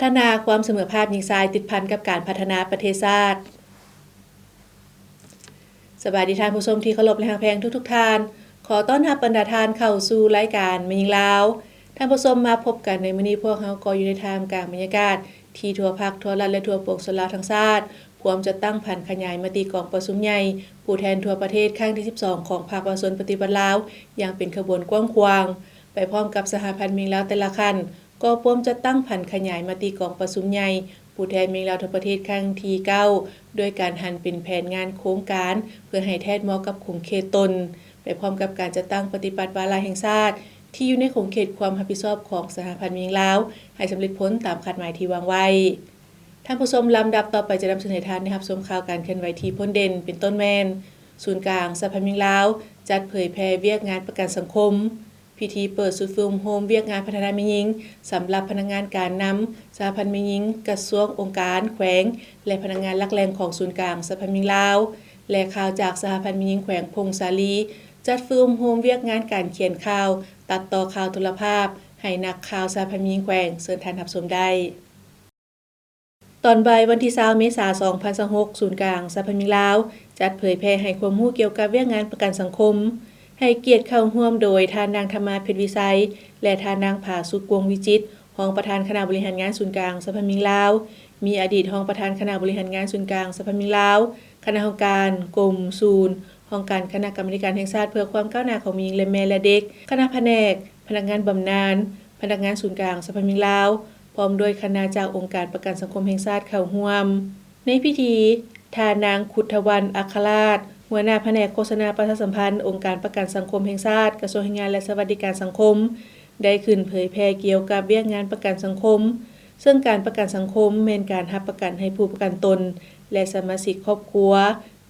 ພັດທະນາຄວາມສະເໝີພາບຍິງຊາຍຕິດພັນກັບການພັດທະນາປະເທດຊາດ. ສະບາຍດີທ່ານຜູ້ຊົມທີ່ເຄົາລົບ ແລະ ຮັກແພງທຸກໆທ່ານ. ຂໍຕ້ອນຮັບບັນດາທ່ານເຂົ້າສູ່ລາຍການແມ່ຍິງລາວ. ທ່ານຜູ້ຊົມ ມາພົບກັນໃນມື້ນີ້ ພວກເຮົາກໍຢູ່ໃນທ່າມກາງບັນຍາກາດທີ່ທົ່ວພັກ, ທົ່ວລັດ ແລະ ທົ່ວປວງຊົນລາວທັງຊາດ ພວມຈັດຕັ້ງຜັນຂະຫຍາຍມະຕິກອງປະຊຸມໃຫຍ່ຜູ້ແທນທົ່ວປະເທດຄັ້ງທີສິບສອງ ຂອງພັກປະຊາຊົນປະຕິວັດລາວ ຢ່າງເປັນຂະບວນກວ້າງຂວາງ. ໄປພ້ອມກັບສະຫະພັນແມ່ຍິງລາວແຕ່ລະຂັ້ນ ກໍພວມຈັດຕັ້ງຜັນຂະຫຍາຍມະຕິກອງປະຊຸມໃຫຍ່ ຜູ້ແທນແມ່ຍິງລາວທົ່ວປະເທດຄັ້ງທີເກົ້າ ດ້ວຍການຫັນເປັນແຜນງານໂຄງການ ເພື່ອໃຫ້ແທດເໝາະກັບຂົງເຂດຕົນ, ໄປພ້ອມກັບການຈັດຕັ້ງປະຕິບັດວາລະແຫ່ງຊາດ ທີ່ຢູ່ໃນຂົງເຂດຄວາມຮັບຜິດຊອບຂອງສະຫະພັນແມ່ຍິງລາວ ໃຫ້ສຳເລັດຜົນຕາມຄາດໝາຍທີ່ວາງໄວ້. ທ່ານຜູ້ຊົມ, ລຳດັບຕໍ່ໄປຈະນຳເສນໃຫ້ທ່ານໄດ້ຮັບຊົມຂ່າວການເຄື່ອນໄຫວທີ່ພົ້ນເດັ່ນ ເປັນຕົ້ນແມ່ນ ສູນກາງສະຫະພັນແມ່ຍິງລາວ ຈັດເຜີຍແຜ່ວຽກງານປະກັນສັງຄົມ. ພິທີເປີດຊຸດຝຶກອົບຮົມວຽກງານພັດທະນາແມ່ຍິງ ສຳລັບພະນັກງານການນຳສະຫະພັນແມ່ຍິງ, ກະຊວງ, ອົງການ, ແຂວງ ແລະ ພະນັກງານຫຼັກແຫຼ່ງຂອງສູນກາງສະຫະພັນແມ່ຍິງລາວ ແລະ ຂ່າວຈາກສະຫະພັນແມ່ຍິງແຂວງຜົ້ງສາລີ ຈັດຝຶກອົບຮົມວຽກງານການຂຽນຂ່າວ, ຕັດຕໍ່ຂ່າວໂທລະພາບ ໃຫ້ນັກຂ່າວສະຫະພັນແມ່ຍິງແຂວງ. ເຊີນທ່ານຮັບຊົມໄດ້. ຕອນບ່າຍວັນທີຊາວ ເມສາ ສອງພັນຊາວຫົກ ສູນກາງສະຫະພັນແມ່ຍິງລາວ ຈັດເຜີຍແຜ່ໃຫ້ຄວາມຮູ້ກ່ຽວກັບວຽກງານປະກັນສັງຄົມ. ໃຫ້ກຽດເຂົ້າຮ່ວມໂດຍທ່ານນາງ ທຳມາ ເພັດວິໄຊ ແລະ ທ່ານນາງ ຜາສຸກ ວົງວິຈິດ ຮອງປະທານຄະນະບໍລິຫານງານສູນກາງສະຫະພັນແມ່ຍິງລາວ, ມີອະດີດຮອງປະທານຄະນະບໍລິຫານງານສູນກາງສະຫະພັນແມ່ຍິງລາວ, ຄະນະກຳມະການກົມສູນ, ຫ້ອງການຄະນະກຳມາທິການແຫ່ງຊາດເພື່ອຄວາມກ້າວໜ້າຂອງແມ່ຍິງ ແລະ ແມ່ ແລະ ເດັກ, ຄະນະພະແນກ, ພະນັກງານບຳນານ, ພະນັກງານສູນກາງສະຫະພັນແມ່ຍິງລາວ, ພ້ອມດ້ວຍຄະນະຈາກອົງການປະກັນສັງຄົມແຫ່ງຊາດເຂົ້າຮ່ວມ. ໃນພິທີ, ທ່ານນາງ ຄຸດທະວັນ ອັກຄະລາດ ຫົວໜ້າພະແນກໂຄສະນາປະຊາສຳພັນ ອົງການປະກັນສັງຄົມແຫ່ງຊາດ ກະຊວງແຮງງານ ແລະ ສະຫວັດດີການສັງຄົມ ໄດ້ຂຶ້ນເຜີຍແຜ່ກ່ຽວກັບວຽກງານປະກັນສັງຄົມ, ເຊິ່ງການປະກັນສັງຄົມແມ່ນການຮັບປະກັນໃຫ້ຜູ້ປະກັນຕົນ ແລະ ສະມາຊິກຄອບຄົວ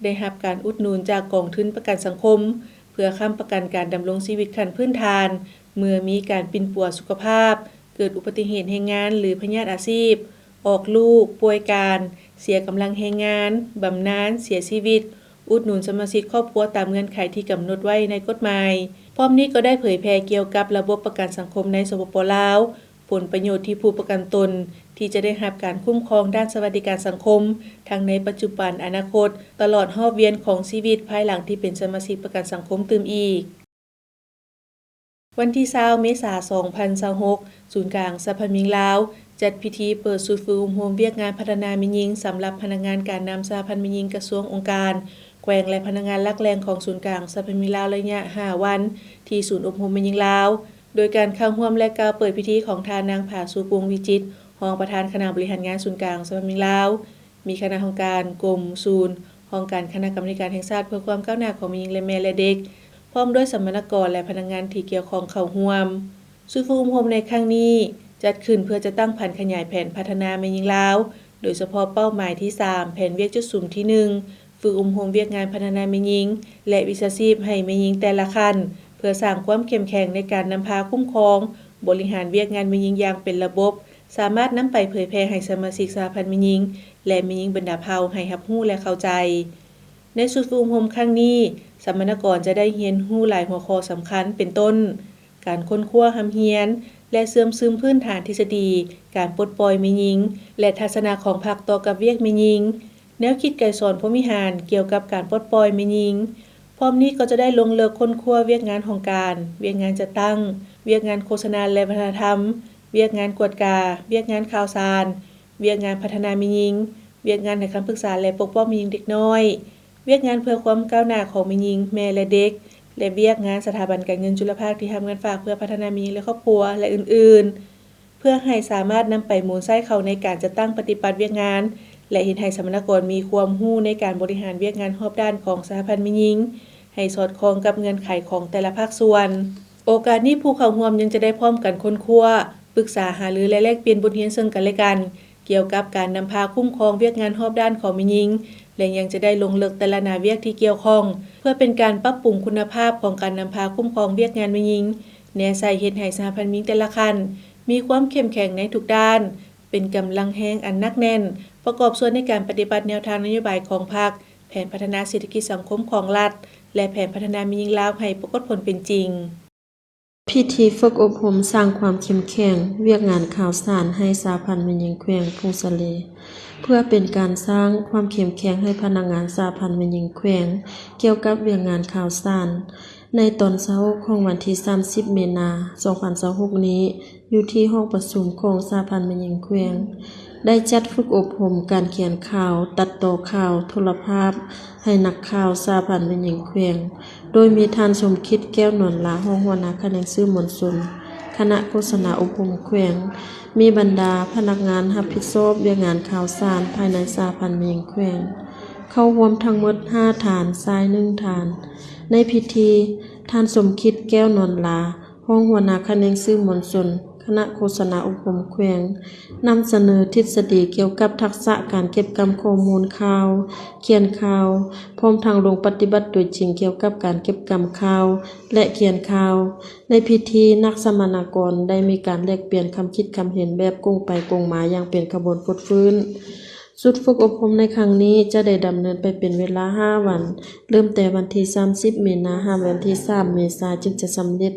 ໄດ້ຮັບການອຸດໜູນຈາກກອງທຶນປະກັນສັງຄົມ ເພື່ອຄ້ຳປະກັນການດຳລົງຊີວິດຂັ້ນພື້ນຖານ ເມື່ອມີການປິ່ນປົວສຸຂະພາບ, ເກີດອຸບັດຕິເຫດແຮງງານ ຫຼື ພະຍາດອາຊີບ, ອອກລູກ, ປ່ວຍການ, ເສຍກຳລັງແຮງງານ, ບຳນານ, ເສຍຊີວິດ, ອຸດໜູນສະມາຊິກຄອບຄົວຕາມເງື່ອນໄຂທີ່ກຳນົດໄວ້ໃນກົດໝາຍ. ພ້ອມນີ້ກໍໄດ້ເຜີຍແຜ່ກ່ຽວກັບລະບົບປະກັນສັງຄົມໃນ ສປປ ລາວ, ຜົນປະໂຫຍດທີ່ຜູ້ປະກັນຕົນທີ່ຈະໄດ້ຮັບການຄຸ້ມຄອງດ້ານສະຫວັດດີການສັງຄົມ ທັງໃນປັດຈຸບັນ, ອະນາຄົດ, ຕະຫຼອດຮອບວຽນຂອງຊີວິດພາຍຫຼັງທີ່ເປັນສະມາຊິກປະກັນສັງຄົມຕື່ມອີກ. ວັນທີຊາວ ເມສາ ສອງພັນຊາວຫົກ ສູນກາງສະຫະພັນແມ່ຍິງລາວ ຈັດພິທີເປີດຊຸດຝຶກອົບຮົມວຽກງານພັດທະນາແມ່ຍິງ ສຳລັບພະນັກງານການນຳສະຫະພັນແມ່ຍິງ, ກະຊວງ, ອົງການ, ແຂວງ ແລະ ພະນັກງານຫຼັກແຫຼ່ງຂອງສູນກາງສະຫະພັນແມ່ຍິງລາວ ໄລຍະຫ້າວັນ ທີ່ສູນອົບຮົມແມ່ຍິງລາວ. ໂດຍການເຂົ້າຮ່ວມ ແລະ ກ່າວເປີດພິທີຂອງທ່ານນາງ ຜາສຸກ ວົງວິຈິດ ຮອງປະທານຄະນະບໍລິຫານງານສູນກາງສະຫະພັນແມ່ຍິງລາວ, ມີຄະນະຫ້ອງການ, ກົມ, ສູນ, ຫ້ອງການຄະນະກຳມາທິການແຫ່ງຊາດເພື່ອຄວາມກ້າວໜ້າຂອງແມ່ຍິງ ແລະ ແມ່ ແລະ ເດັກ, ພ້ອມດ້ວຍສຳມະນາກອນ ແລະ ພະນັກງານທີ່ກ່ຽວຂ້ອງເຂົ້າຮ່ວມ. ຊຸດຝຶກອົບຮົມໃນຄັ້ງນີ້ ຈັດຂຶ້ນເພື່ອຈັດຕັ້ງຜັນຂະຫຍາຍແຜນພັດທະນາແມ່ຍິງລາວ, ໂດຍສະເພາະເປົ້າໝາຍທີສາມ ແຜນວຽກຈຸດສຸມທີໜຶ່ງ ຝຶກອົບຮົມວຽກງານພັດທະນາແມ່ຍິງ ແລະ ວິຊາຊີບໃຫ້ແມ່ຍິງແຕ່ລະຂັ້ນ ເພື່ອສ້າງຄວາມເຂັ້ມແຂງໃນການນຳພາຄຸ້ມຄອງ, ບໍລິຫານວຽກງານແມ່ຍິງຢ່າງເປັນລະບົບ, ສາມາດນຳໄປເຜີຍແຜ່ໃຫ້ສະມາຊິກສະຫະພັນແມ່ຍິງ ແລະ ແມ່ຍິງບັນດາເຜົ່າໃຫ້ຮັບຮູ້ ແລະ ເຂົ້າໃຈ. ໃນຊຸດຝຶກອົບຮົມຄັ້ງນີ້, ສຳມະນາກອນຈະໄດ້ຮຽນຮູ້ຫຼາຍຫົວຂໍ້ສຳຄັນ ເປັນຕົ້ນ ການຄົ້ນຄວ້າຮ່ຳຮຽນ ແລະ ເຊື່ອມຊຶມພື້ນຖານທິດສະດີການປົດປ່ອຍແມ່ຍິງ ແລະ ທັດສະນະຂອງພັກຕໍ່ກັບວຽກແມ່ຍິງ, ແນວຄິດໄກສອນພົມວິຫານກ່ຽວກັບການປົດປ່ອຍແມ່ຍິງ. ພ້ອມນີ້ກໍຈະໄດ້ລົງເລິກຄົ້ນຄວ້າວຽກງານຫ້ອງການ, ວຽກງານຈັດຕັ້ງ, ວຽກງານໂຄສະນາ ແລະ ວັດທະນະທຳ, ວຽກງານກວດກາ, ວຽກງານຂ່າວສານ, ວຽກງານພັດທະນາແມ່ຍິງ, ວຽກງານໃຫ້ຄຳປຶກສາ ແລະ ປົກປ້ອງແມ່ຍິງເດັກນ້ອຍ, ວຽກງານເພື່ອຄວາມກ້າວໜ້າຂອງແມ່ຍິງ, ແມ່ ແລະ ເດັກ ແລະ ວຽກງານສະຖາບັນການເງິນຈຸລະພາກທີ່ຮັບເງິນຝາກເພື່ອພັດທະນາແມ່ຍິງ ແລະ ຄອບຄົວ ແລະ ອື່ນໆ, ເພື່ອໃຫ້ສາມາດນຳໄປໝູນໃຊ້ເຂົ້າໃນການຈັດຕັ້ງປະຕິບັດວຽກງານ ແລະ ເຮັດໃຫ້ສຳມະນາກອນມີຄວາມຮູ້ໃນການບໍລິຫານວຽກງານຮອບດ້ານຂອງສະຫະພັນແມ່ຍິງ ໃຫ້ສອດຄ່ອງກັບເງື່ອນໄຂຂອງແຕ່ລະພາກສ່ວນ. ໂອກາດນີ້ ຜູ້ເຂົ້າຮ່ວມຍັງຈະໄດ້ພ້ອມກັນຄົ້ນຄວ້າ, ປຶກສາຫາລື ແລະ ແລກປ່ຽນບົດຮຽນເຊິ່ງກັນແລະກັນ ກ່ຽວກັບການນຳພາຄຸ້ມຄອງວຽກງານຮອບດ້ານຂອງແມ່ຍິງ ແລະ ຍັງຈະໄດ້ລົງເລິກແຕ່ລະໜ້າວຽກທີ່ກ່ຽວຂ້ອງ ເພື່ອເປັນການປັບປຸງຄຸນນະພາບຂອງການນຳພາຄຸ້ມຄອງວຽກງານແມ່ຍິງ, ແນໃສ່ເຮັດໃຫ້ສະຫະພັນແມ່ຍິງແຕ່ລະຂັ້ນ ມີຄວາມເຂັ້ມແຂງໃນທຸກດ້ານ, ເປັນກຳລັງແຮງອັນໜັກແໜ້ນ, ປະກອບສ່ວນໃນການປະຕິບັດແນວທາງນະໂຍບາຍຂອງພັກ, ແຜນພັດທະນາເສດຖະກິດສັງຄົມຂອງລັດ ແລະ ແຜນພັດທະນາແມ່ຍິງລາວໃຫ້ປາກົດຜົນເປັນຈິງ. ພິທີຝຶກອົບຮົມສ້າງຄວາມເຂັ້ມແຂງວຽກງານຂ່າວສານໃຫ້ສະຫະພັນແມ່ຍິງແຂວງຜົ້ງສາລີ ເພື່ອເປັນການສ້າງຄວາມເຂັ້ມແຂງໃຫ້ພະນັກງານສະຫະພັນແມ່ຍິງແຂວງ ກ່ຽວກັບວຽກງານຂ່າວສານ ໃນຕອນເຊົ້າຂອງວັນທີສາມສິບ ມີນາ ສອງພັນຊາວຫົກນີ້ ຢູ່ທີ່ຫ້ອງປະຊຸມຂອງສະຫະພັນແມ່ຍິງແຂວງ ໄດ້ຈັດຝຶກອົບຮົມການຂຽນຂ່າວ, ຕັດຕໍ່ຂ່າວ, ໂທລະພາບ ໃຫ້ນັກຂ່າວສະຫະພັນແມ່ຍິງແຂວງ ໂດຍມີທ່ານ ສົມຄິດ ແກ້ວນວນລາ ຮອງຫົວໜ້າຂະແໜງສື່ມວນຊົນ ຄະນະໂຄສະນາອົບຮົມແຂວງ, ມີບັນດາພະນັກງານຮັບຜິດຊອບວຽກງານຂ່າວສານພາຍໃນສະຫະພັນແມ່ຍິງແຂວງ ເຂົ້າຮ່ວມທັງໝົດຫ້າທ່ານ, ຊາຍໜຶ່ງທ່ານ. ໃນພິທີ, ທ່ານ ສົມຄິດ ແກ້ວນວນລາ ຮອງຫົວໜ້າຂະແໜງສື່ມວນຊົນ ຄະນະໂຄສະນາອົບຮົມແຂວງ ນຳສະເໜີທິດສະດີກ່ຽວກັບທັກສະການເກັບກຳຂໍ້ມູນຂ່າວ, ຂຽນຂ່າວ, ພ້ອມທັງລົງປະຕິບັດຕົວຈິງກ່ຽວກັບການເກັບກຳຂ່າວ ແລະ ຂຽນຂ່າວ. ໃນພິທີ, ນັກສຳມະນາກອນໄດ້ມີການແລກປ່ຽນຄຳຄິດຄຳເຫັນແບບກົງໄປກົງມາຢ່າງເປັນຂະບວນຟົດຟື້ນ. ຊຸດຝຶກອົບຮົມໃນຄັ້ງນີ້ຈະໄດ້ດຳເນີນໄປເປັນເວລາຫ້າວັນ, ເລີ່ມແຕ່ວັນທີສາມສິບ ມີນາ ຫາວັນທີສາມ ເມສາ ຈຶ່ງຈະສຳເລັດ.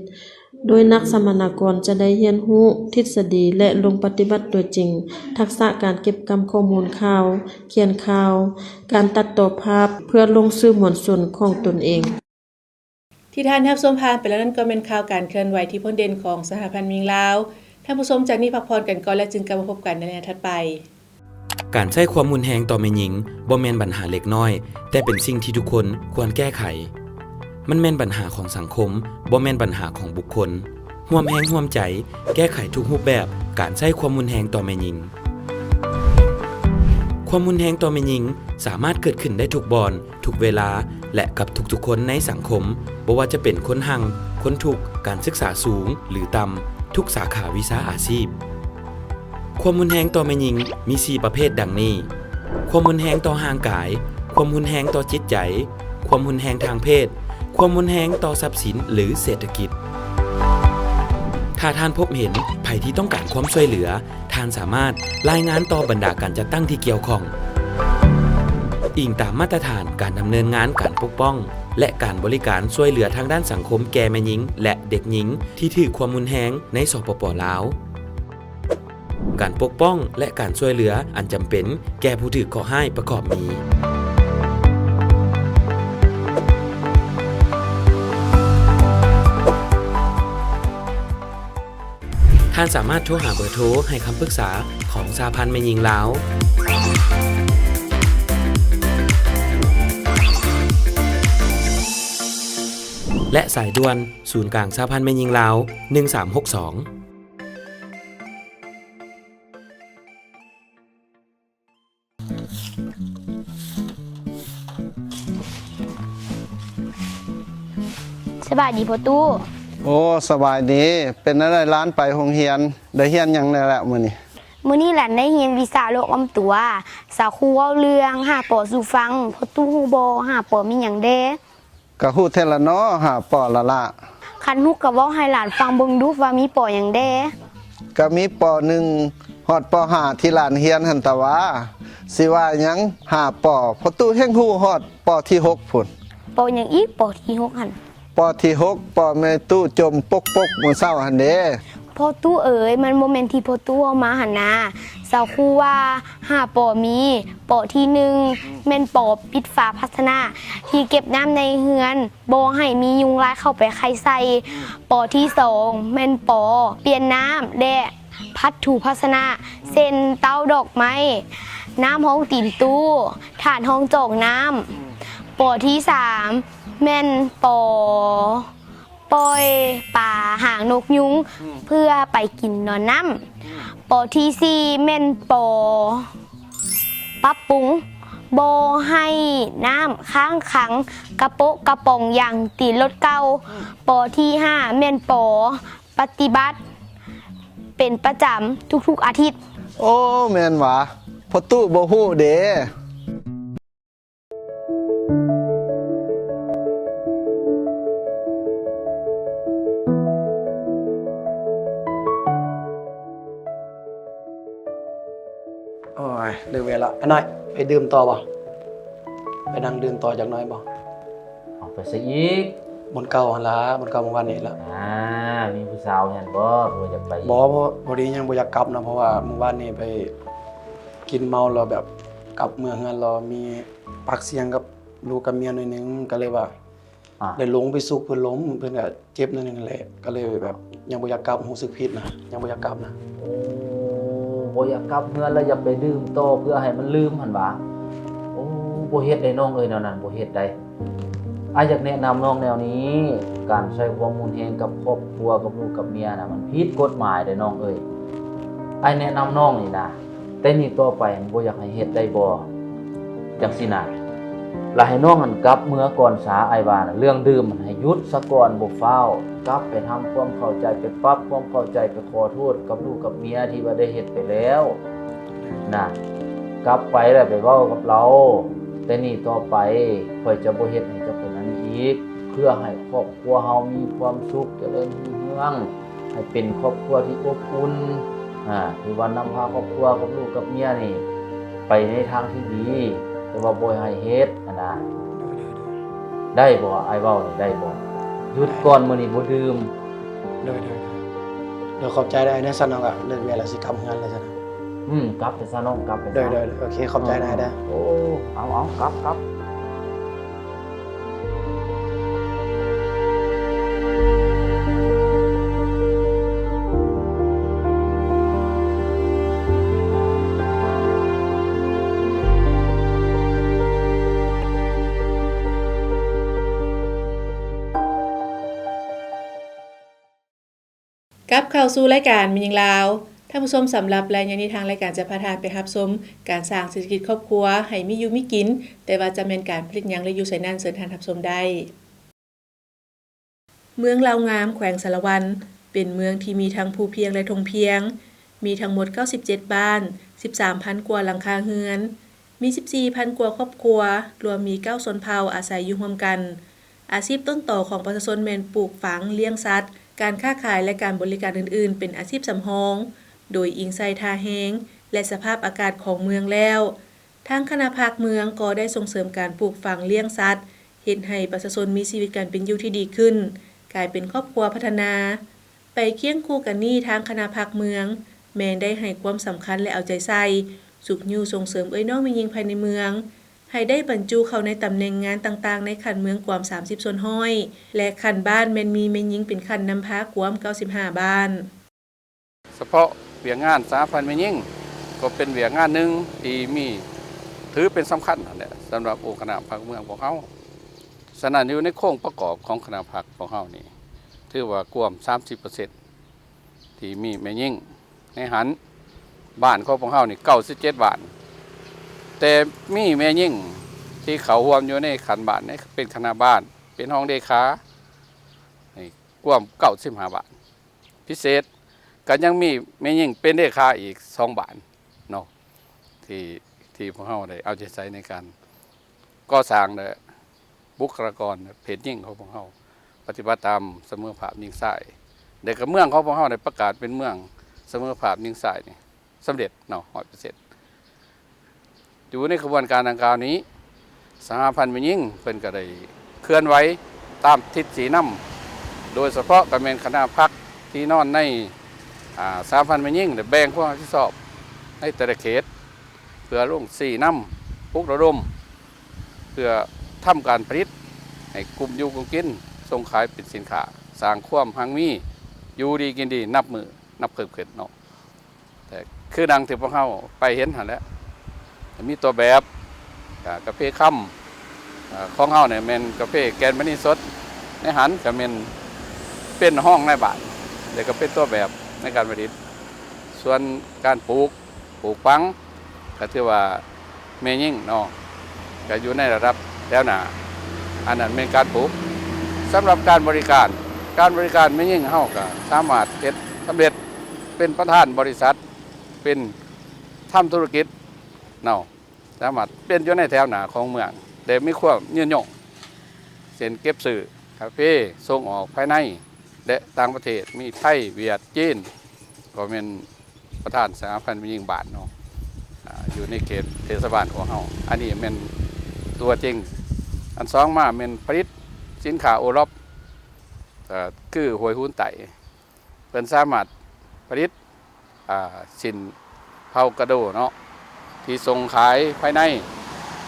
ໂດຍນັກສຳມະນາກອນຈະໄດ້ຮຽນຮູ້ທິດສະດີ ແລະ ລົງປະຕິບັດຕົວຈິງ ທັກສະການເກັບກຳຂໍ້ມູນຂ່າວ, ຂຽນຂ່າວ, ການຕັດຕໍ່ພາບເພື່ອລົງສື່ມວນຊົນຂອງຕົນເອງ. ທີ່ທ່ານຮັບຊົມຜ່ານໄປແລ້ວນັ້ນກໍແມ່ນຂ່າວການເຄື່ອນໄຫວທີ່ພົ້ນເດັ່ນຂອງສະຫະພັນແມ່ຍິງລາວ. ທ່ານຜູ້ຊົມ, ຈາກນີ້ພັກຜ່ອນກັນກ່ອນ ແລ້ວຈຶ່ງກັບມາພົບກັນໃນໄລຍະຖັດໄປ. ການໃຊ້ຄວາມຮຸນແຮງຕໍ່ແມ່ຍິງບໍ່ແມ່ນບັນຫາເລັກນ້ອຍ, ແຕ່ເປັນສິ່ງທີ່ທຸກຄົນຄວນແກ້ໄຂ. ມັນແມ່ນບັນຫາຂອງສັງຄົມ, ບໍ່ແມ່ນບັນຫາຂອງບຸກຄົນ. ຮ່ວມແຮງຮ່ວມໃຈແກ້ໄຂທຸກຮູບແບບການໃຊ້ຄວາມຮຸນແຮງຕໍ່ແມ່ຍິງ. ຄວາມຮຸນແຮງຕໍ່ແມ່ຍິງສາມາດເກີດຂຶ້ນໄດ້ທຸກບ່ອນ, ທຸກເວລາ ແລະ ກັບທຸກໆຄົນໃນສັງຄົມ, ບໍ່ວ່າຈະເປັນຄົນຮັ່ງ, ຄົນທຸກ, ການສຶກສາສູງ ຫຼື ຕ່ຳ, ທຸກສາຂາວິຊາອາຊີບ. ຄວາມຮຸນແຮງຕໍ່ແມ່ຍິງມີສີ່ປະເພດດັ່ງນີ້: ຄວາມຮຸນແຮງຕໍ່ຮ່າງກາຍ, ຄວາມຮຸນແຮງຕໍ່ຈິດໃຈ, ຄວາມຮຸນແຮງທາງເພດ, ຄວາມຮຸນແຮງຕໍ່ຊັບສິນ ຫຼື ເສດຖະກິດ. ຖ້າທ່ານພົບເຫັນໃຜທີ່ຕ້ອງການຄວາມຊ່ວຍເຫຼືອ, ທ່ານສາມາດລາຍງານຕໍ່ບັນດາການຈັດຕັ້ງທີ່ກ່ຽວຂ້ອງ. ອີງຕາມມາດຕະຖານການດຳເນີນງານການປົກປ້ອງ ແລະ ການບໍລິການຊ່ວຍເຫຼືອທາງດ້ານສັງຄົມແກ່ແມ່ຍິງ ແລະ ເດັກຍິງທີ່ຖືກຄວາມຮຸນແຮງໃນ ສປປ ລາວ. ການປົກປ້ອງ ແລະ ການຊ່ວຍເຫຼືອອັນຈຳເປັນແກ່ຜູ້ຖືກເຄາະຮ້າຍປະກອບມີ: ທ່ານສາມາດໂທຫາເບີໂທໃຫ້ຄຳປຶກສາຂອງສະຫະພັນແມ່ຍິງລາວ ແລະ ສາຍດ່ວນສູນກາງສະຫະພັນແມ່ຍິງລາວ ໜຶ່ງສາມຫົກສອງ. ສະບາຍດີພໍ່ຕູ້. ໂອ້ ສະບາຍດີ. ເປັນແນວໃດຫຼານໄປໂຮງຮຽນ? ໄດ້ຮຽນຫຍັງແດ່ລະມື້ນີ້? ມື້ນີ້ຫຼານໄດ້ຮຽນວິຊາໂລກອ້ອມຕົວ. ສາຄູເວົ້າເລື່ອງຫ້າ ປໍ ສູ່ຟັງ. ພໍ່ຕູ້ຮູ້ບໍ່ ຫ້າ ປໍ ມີຫຍັງແດ່? ກະຮູ້ແທ້ລະເນາະ ຫ້າ ປໍ ລະລະ. ຄັນຮູ້ກະເວົ້າໃຫ້ຫຼານຟັງເບິ່ງດູວ່າມີ ປໍ ຫຍັງແດ່? ກະມີ ປໍ ໜຶ່ງ ຮອດ ປໍ ຫ້າ ທີ່ຫຼານຮຽນຫັ້ນຕະຫວາ. ຊິວ່າຫຍັງ ຫ້າ ປໍ ພໍ່ຕູ້ແຮ່ງຮູ້ຮອດ ປໍ ທີຫົກພຸ້ນ. ປໍ ຫຍັງອີກ ປໍ ທີຫົກຫັ້ນ? ປໍ ທີຫົກ ປໍ ແມ່ຕູ້ຈົ່ມປົກໆມື້ເຊົ້າຫັ້ນເດ. ພໍ່ຕູ້ເອີຍ ມັນບໍ່ແມ່ນທີ່ພໍ່ຕູ້ເວົ້າມາຫັ້ນນາ. ສາຄູວ່າ ຫ້າ ປໍ ມີ ປໍ ທີໜຶ່ງ ແມ່ນ ປໍ ປິດຝາພາຊະນະທີ່ເກັບນ້ຳໃນເຮືອນ ບໍ່ໃຫ້ມີຍຸງລາຍເຂົ້າໄປໄຂ່ໃສ່. ປໍ ທີສອງ ແມ່ນ ປໍ ປ່ຽນນ້ຳ ແລະ ພັດຖູພາຊະນະ ເຊັ່ນ ເຕົ້າດອກໄມ້, ນ້ຳຮອງຕີນຕູ້, ຖາດຮອງຈອກນ້ຳ. ປໍ ທີສາມ ແມ່ນ ປໍ ປ່ອຍປາຫາງນົກຍຸງ ອືມ ເພື່ອໄປກິນນອນນ້ຳ. ອືມ ປໍ ທີສີ່ ແມ່ນ ປໍ ປັບປຸງ ບໍ່ໃຫ້ນ້ຳຄ້າງຂັງກະໂປະກະປ໋ອງຢາງຕີນລົດເກົ່າ. ອືມ ປໍ ທີຫ້າ ແມ່ນ ປໍ ປະຕິບັດເປັນປະຈຳທຸກໆອາທິດ. ໂອ້ ແມ່ນຫວາ ພໍ່ຕູ້ບໍ່ຮູ້ເດ. ໂອ້ຍ ເລີກວຽກລະ. ອ້າຍນ້ອຍ ໄປດື່ມຕໍ່ບໍ່? ໄປນັ່ງດື່ມຕໍ່ຈັກໜ້ອຍບໍ່? ເອົາ ໄປໃສອີກ? ບ່ອນເກົ່າຫັ້ນລະ ບ່ອນເກົ່າມື້ວານນີ້ລະ. ອ່າ ມີ ສາວຫັ້ນບໍ່ ບໍ່ຢາກໄປ? ບໍ່ ພໍ ພໍດີຍັງບໍ່ຢາກກັບນະ ເພາະວ່າມື້ວານນີ້ໄປກິນເມົາແລ້ວແບບກັບເມືອເຮືອນແລ້ວມີປາກສຽງກັບລູກກັບເມຍໜ້ອຍໜຶ່ງ ກໍເລີຍວ່າ ອ່າ ໄດ້ລົງໄປຊຸກເພິ່ນລົ້ມ ເພິ່ນກໍເຈັບໜ້ອຍໜຶ່ງແຫຼະ ກໍເລີຍແບບຍັງບໍ່ຢາກກັບ ຮູ້ສຶກຜິດນະ ຍັງບໍ່ຢາກກັບນະ. ໂອ້ ບໍ່ຢາກກັບເຮືອນ ແລ້ວຢາກໄປດື່ມຕໍ່ເພື່ອໃຫ້ມັນລືມຫັ້ນຫວາ? ໂອ້ ບໍ່ເຮັດໄດ໋ນ້ອງເອີຍ ແນວນັ້ນບໍ່ເຮັດໄດ໋. ອ້າຍຢາກແນະນຳນ້ອງແນວນີ້ ການໃຊ້ຄວາມຮຸນແຮງກັບຄອບຄົວ ກັບລູກກັບເມຍນະ ມັນຜິດກົດໝາຍເດ້ນ້ອງເອີຍ. ອ້າຍແນະນຳນ້ອງນີ້ນະ ແຕ່ນີ້ຕໍ່ໄປບໍ່ຢາກໃຫ້ເຮັດໄດ້ບໍ່? ຈັ່ງຊີ້ນະ ລະໃຫ້ນ້ອງຫັ້ນກັບເມືອກ່ອນສາ ອ້າຍວ່ານະ ເລື່ອງດື່ມຫັ້ນໃຫ້ຢຸດສາກ່ອນ ບໍ່ຟ້າວ ກັບໄປທຳຄວາມເຂົ້າໃຈ ໄປປັບຄວາມເຂົ້າໃຈ ໄປຂໍໂທດກັບລູກກັບເມຍທີ່ວ່າໄດ້ເຮັດໄປແລ້ວນະ ກັບໄປແລ້ວໄປເວົ້າກັບລາວ ແຕ່ນີ້ຕໍ່ໄປຂ້ອຍຈະບໍ່ເຮັດໃຫ້ເຈົ້າເປັນອັນນີ້ອີກ ເພື່ອໃຫ້ຄອບຄົວເຮົາມີຄວາມສຸກ ຈະເລີນຮຸ່ງເຮືອງ ໃຫ້ເປັນຄອບຄົວທີ່ອົບອຸ່ນ ອາ ທີ່ວ່ານຳພາຄອບຄົວກັບລູກກັບເມຍນີ້ໄປໃນທາງທີ່ດີ ແຕ່ວ່າບໍ່ໃຫ້ເຮັດຫັ້ນນະ. ໄດ້ບໍ່? ອ້າຍເວົ້ານີ້ໄດ້ບໍ່? ຢຸດກ່ອນ ມື້ນີ້ບໍ່ດື່ມ. ໂດຍ ໂດຍ ໂດຍ ຂອບໃຈເດີ ຈັ່ງຊັ້ນເຮົາກໍເລີກວຽກແລ້ວ ຊິກັບເຮືອນແລ້ວຊັ້ນ. ອືມ ກັບໄປຊະນ້ອງ ກັບໄປຊະ. ໂດຍ ໂດຍ ໂອເຄ ຂອບໃຈນາຍເດີ. ໂອ້ ເອົາ ເອົາ ກັບ ກັບ. ກັບເຂົ້າສູ່ລາຍການແມ່ຍິງລາວ. ທ່ານຜູ້ຊົມ, ສຳລັບໄລຍະນີ້ທາງລາຍການຈະພາທ່ານໄປຮັບຊົມການສ້າງເສດຖະກິດຄອບຄົວໃຫ້ມີຢູ່ມີກິນ, ແຕ່ວ່າຈະແມ່ນການຜະລິດຫຍັງ ຫຼື ຢູ່ໃສນັ້ນ, ເຊີນທ່ານຮັບຊົມໄດ້. ເມືອງລາວງາມ ແຂວງສາລະວັນ ເປັນເມືອງທີ່ມີທັງພູພຽງ ແລະ ທົ່ງພຽງ, ມີທັງໝົດເກົ້າສິບເຈັດບ້ານ, ສິບສາມພັນກວ່າຫຼັງຄາເຮືອນ. ມີສິບສີ່ພັນກວ່າຄອບຄົວ, ລວມມີເກົ້າຊົນເຜົ່າອາໄສຢູ່ຮ່ວມກັນ. ອາຊີບຕົ້ນຕໍຂອງປະຊາຊົນແມ່ນປູກຝັງ, ລ້ຽງສັດ, ການຄ້າຂາຍ ແລະ ການບໍລິການອື່ນໆ ເປັນອາຊີບສຳຮອງ, ໂດຍອີງໃສ່ທ່າແຮງ ແລະ ສະພາບອາກາດຂອງເມືອງແລ້ວ, ທາງຄະນະພັກເມືອງກໍໄດ້ສົ່ງເສີມການປູກຝັງ, ລ້ຽງສັດ, ເຮັດໃຫ້ປະຊາຊົນມີຊີວິດການເປັນຢູ່ທີ່ດີຂຶ້ນ, ກາຍເປັນຄອບຄົວພັດທະນາ. ໄປຄຽງຄູ່ກັນນີ້, ທາງຄະນະພັກເມືອງແມ່ນໄດ້ໃຫ້ຄວາມສຳຄັນ ແລະ ເອົາໃຈໃສ່ ຊຸກຍູ້ສົ່ງເສີມເອື້ອຍນ້ອງແມ່ຍິງພາຍໃນເມືອງ ໃຫ້ໄດ້ບັນຈຸເຂົ້າໃນຕຳແໜ່ງງານຕ່າງໆ ໃນຂັ້ນເມືອງກວມສາມສິບສ່ວນຮ້ອຍ ແລະ ຂັ້ນບ້ານແມ່ນມີແມ່ຍິງເປັນຂັ້ນນຳພາກວມເກົ້າສິບຫ້າບ້ານ. ສະເພາະວຽກງານສະຫະພັນແມ່ຍິງ ກໍເປັນວຽກງານໜຶ່ງທີ່ມີ ຖືເປັນສຳຄັນຫັ້ນແຫຼະ ສຳລັບອົງຄະນະພັກເມືອງພວກເຮົາ. ສະນັ້ນ ຢູ່ໃນໂຄງປະກອບຂອງຄະນະພັກພວກເຮົານີ້ ຖືວ່າກວມສາມສິບເປີເຊັນ ທີ່ມີແມ່ຍິງໃນຫັ້ນ. ບ້ານຂອງພວກເຮົານີ້ເກົ້າສິບເຈັດບ້ານ, ແຕ່ມີແມ່ຍິງທີ່ເຂົ້າຮ່ວມຢູ່ໃນຂັ້ນບ້ານ ໃນເປັນຄະນະບ້ານ ເປັນຮອງເລຂາ ນີ້ກວມເກົ້າສິບຫ້າບ້ານ. ພິເສດກໍຍັງມີແມ່ຍິງເປັນເລຂາອີກສອງບ້ານເນາະ ທີ່ ທີ່ພວກເຮົາໄດ້ເອົາໃຈໃສ່ໃນການກໍ່ສ້າງ ແລະ ບຸກຄະລາກອນເພດຍິງຂອງພວກເຮົາ ປະຕິບັດຕາມສະເໝີພາບຍິງຊາຍ ແລະ ກໍເມືອງຂອງພວກເຮົາໄດ້ປະກາດເປັນເມືອງສະເໝີພາບຍິງຊາຍນີ້ສຳເລັດເນາະ ຮ້ອຍເປີເຊັນ. ຢູ່ໃນຂະບວນການດັ່ງກ່າວນີ້ ສະຫະພັນແມ່ຍິງເພິ່ນກໍໄດ້ເຄື່ອນໄຫວຕາມທິດຊີ້ນຳ, ໂດຍສະເພາະກໍແມ່ນຄະນະພັກທີ່ນອນໃນ ອາ ສະຫະພັນແມ່ຍິງ ໄດ້ແບ່ງຄວາມຮັບຜິດຊອບໃນແຕ່ລະເຂດ ເພື່ອລົງຊີ້ນຳ, ປຸກລະດົມ ເພື່ອທຳການຜະລິດໃຫ້ກຸ້ມຢູ່ກຸ້ມກິນ, ສົ່ງຂາຍເປັນສິນຄ້າ, ສ້າງຄວາມຮັ່ງມີ, ຢູ່ດີກິນດີ ນັບມື້ນັບເພີ່ມຂຶ້ນເນາະ. ແຕ່ຄືດັ່ງທີ່ພວກເຮົາໄປເຫັນຫັ້ນແຫຼະ ມີຕົວແບບ ກາເຟຄຳ ອາ ຂອງເຮົານີ້ແມ່ນກາເຟແກ່ນມະນີສົດ ໃນຫັ້ນກໍແມ່ນເປັນຮອງນາຍບ້ານ ແລ້ວກໍເປັນຕົວແບບໃນການຜະລິດ. ສ່ວນການປູກ ປູກຝັງ ກໍຖືວ່າແມ່ຍິງເນາະ ກໍຢູ່ໃນລະດັບແຖວໜ້າ ອັນນັ້ນແມ່ນການປູກ. ສຳລັບການບໍລິການ ການບໍລິການແມ່ຍິງເຮົາກໍສາມາດເຮັດສຳເລັດ ເປັນປະທານບໍລິສັດ ເປັນ ທຳທຸລະກິດເນາະ ສາມາດເປັນຢູ່ໃນແຖວໜ້າຂອງເມືອງ ແລະ ມີຄວາມຍືນຍົງ ເຊັ່ນ ເກັບຊື້ກາເຟສົ່ງອອກພາຍໃນ ແລະ ຕ່າງປະເທດ ມີໄທ, ຫວຽດ, ຈີນ ກໍແມ່ນປະທານສະຫະພັນແມ່ຍິງບ້ານເນາະ ອາ ຢູ່ໃນເຂດເທດສະບານຂອງເຮົາ. ອັນນີ້ແມ່ນຕົວຈິງ. ອັນສອງມາແມ່ນຜະລິດສິນຄ້າໂອລອບ ເອີ ຄືຫ້ວຍຫູນໃຕ້ พิ่ນສາມາດຜະລິດ ອ່າ ສິ້ນເຜົາກະໂດເນາະ ທີ່ສົ່ງຂາຍພາຍໃນ